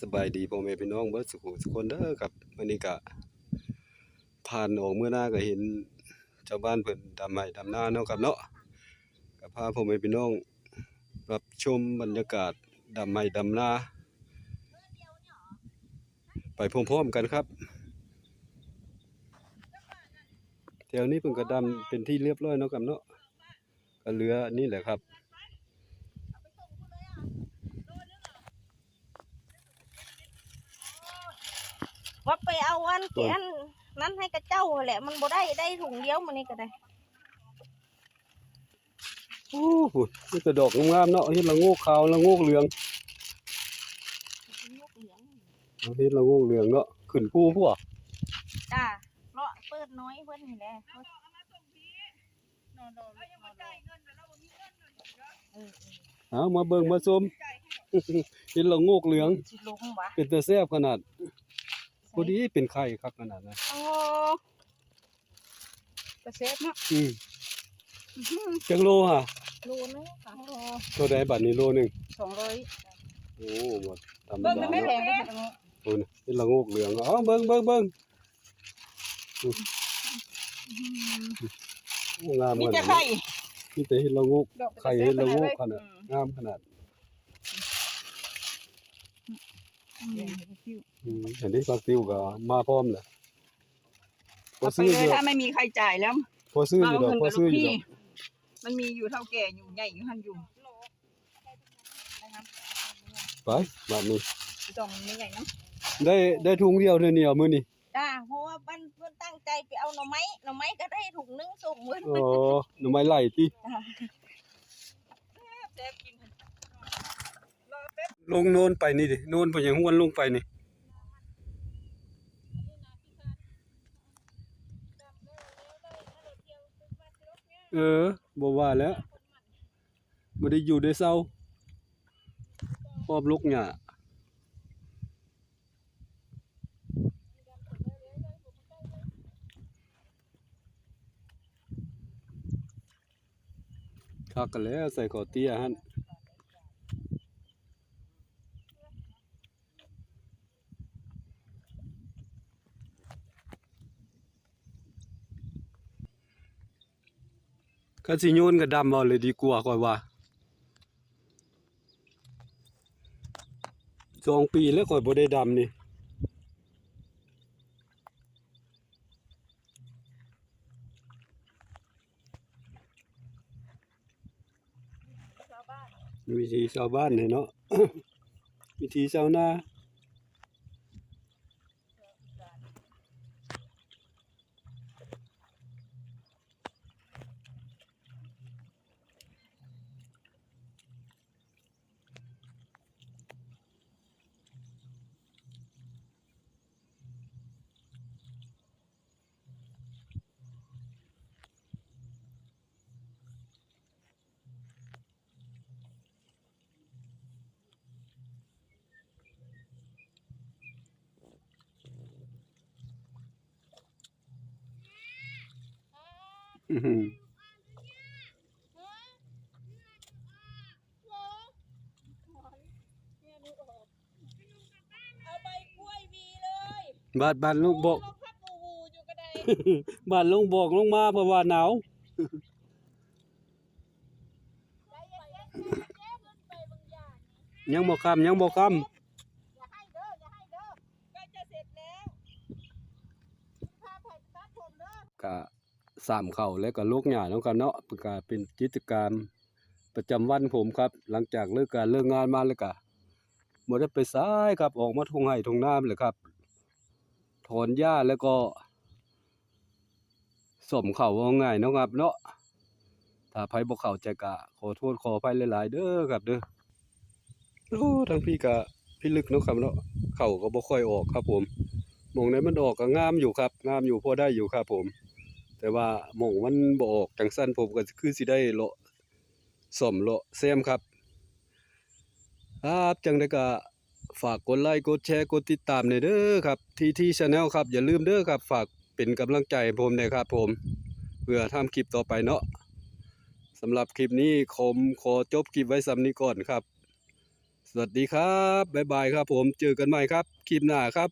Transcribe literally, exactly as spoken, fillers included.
สบายดีพ่อแม่พี่น้องเบิดสุขุสุคนเด้อครับ มื้อนี้ก็ผ่านออกเมือนาก็เห็นชาวบ้านเพิ่นดำไฮ่ดำนาเนาะครับเนาะ ก็พาพ่อแม่พี่น้องรับชมบรรยากาศดำไฮ่ดำนาไปพร้อมๆกันครับ แถวนี้เพิ่นก็ดำเป็นที่เรียบร้อยเนาะครับเนาะ ก็เหลือนี่แหละครับ ว่าไปเอาอันเขียนนั้นให้กระเจ้าหั่นแหละ มันบ่ได้ ได้ถุงเดียวมื้อนี้ก็ได้ โอ้โห มีแต่ดอกงามๆเนาะ เห็ดละโงกขาว ละโงกเหลือง เห็ดละโงกเหลืองเนาะ ขึ้นภูพวก จ้า เลาะเปิดน้อยเพิ่นนี่แหละ เอามาเบิ่งมาชม เห็ดละโงกเหลือง สิลงบ่ เป็นตาแซ่บขนาด พอดีเป็นไข่คักขนาดนะ โอ้กระเซ็บเนาะ อืม อื้อหือ จักโลฮะ โลนึงค่ะ ตัวใดบัดนี้โลหนึ่ง สองร้อย โอ้หมดธรรม เบิ่ง ดา แต่ไม่แพ เนาะ งเลยค่ะ โอ้ยเห็ดละโงกเหลือง เอาเบิ่งเบิ่งเบิ่ง โอ้งาม มี ข แต่ นาด ไข่ นี้ มีแต่เห็ดละโงก ดอก ไข่เห็ดละโงกขนาด อืม งามขนาด อืม อืมเห็นที่ผักติ้วก็มาพร้อมแหละพอ เอาไป ซื้อ เล อย ยู่ดอก ถ้าไม่มีใครจ่ายแล้ว พอซื้ออยู่ดอก เอาเงิน พอซื้ออยู่ดอก กับลูกพี่ มันมีอยู่เท่าแก่อยู่ใหญ่อยู่หั่นอยู่ ไปบัดนี้ สองไม่ใหญ่นะ ได้ได้ถุงเดียวเนี่ยเนี่ยมื้อนี้ จ้า เพราะว่ามันเพิ่นตั้งใจไปเอาหน่อไม้ หน่อไม้ก็ได้ถุงนึงส่งมื้อ อ๋อหน่อไม้ไหลติ จ้า ลงโน่นไปนี่ดิ โน่นไปยังห้วนลงไปนี่ เออบ่ว่าแล้วบ่ได้อยู่ได้เซา ครอบลกหญ้า คักกันแล้วใส่ข้าวเตี้ยหั่น คันสิโยนก็ดำเอาเลยดีกว่าข้อยว่า สองปีแล้วข้อยบ่ได้ดำนี่ วิถีชาวบ้านเนี่ยเนาะ วิถีชาวนา อื้อหือ เอาใบกล้วยหวีเลย บาดบาดลงบอก ลองพับหมู่ๆอยู่ก็ได้ บาดลงบอกลงมาเพราะว่าหนาว ใจเย็นๆใจเย็นๆไปบางอย่าง ยังบ่ค่ำยังบ่ค่ำ อย่าให้เด้ออย่าให้เด้อใกล้จะเสร็จแล้วพาไปตัดผมเด้อ กะสามเข้าแล้วก็ลกหญ้าเนาะครับเนาะ ก็เป็นกิจกรรมประจำวันผมครับ หลังจากเลิกการเลิกงานมาแล้วก็บ่ได้ไปไสครับ ออกมาท่งไฮ่ท่งนาเลยครับ ถอนหญ้าแล้วก็ส้มเข้าว่าง่ายเนาะครับเนาะ ถ้าไผบ่เข้าใจก็ขอโทษขออภัยหลายๆเด้อครับเด้อ โอ้ ทางพี้ก็พิลึกเนาะครับเนาะ เข้าก็บ่ค่อยออกครับผม หม่องใดมันออกก็งามอยู่ครับ งามอยู่พอได้อยู่ครับผม แต่ว่าหม่องมันบ่ออกจังซั่นผมก็คือสิได้เลาะซ่อมเลาะแซมครับ ครับ จังใดก็ฝากกดไลค์ กดแชร์ กดติดตามแหน่เด้อครับ ทีที Channel ครับ อย่าลืมเด้อครับ ฝากเป็นกำลังใจให้ผมแหน่ครับผม เพื่อทำคลิปต่อไปเนาะ สำหรับคลิปนี้ผมขอจบคลิปไว้ส่ำนี้ก่อนครับ สวัสดีครับ บ๊ายบายครับผม เจอกันใหม่ครับ คลิปหน้าครับ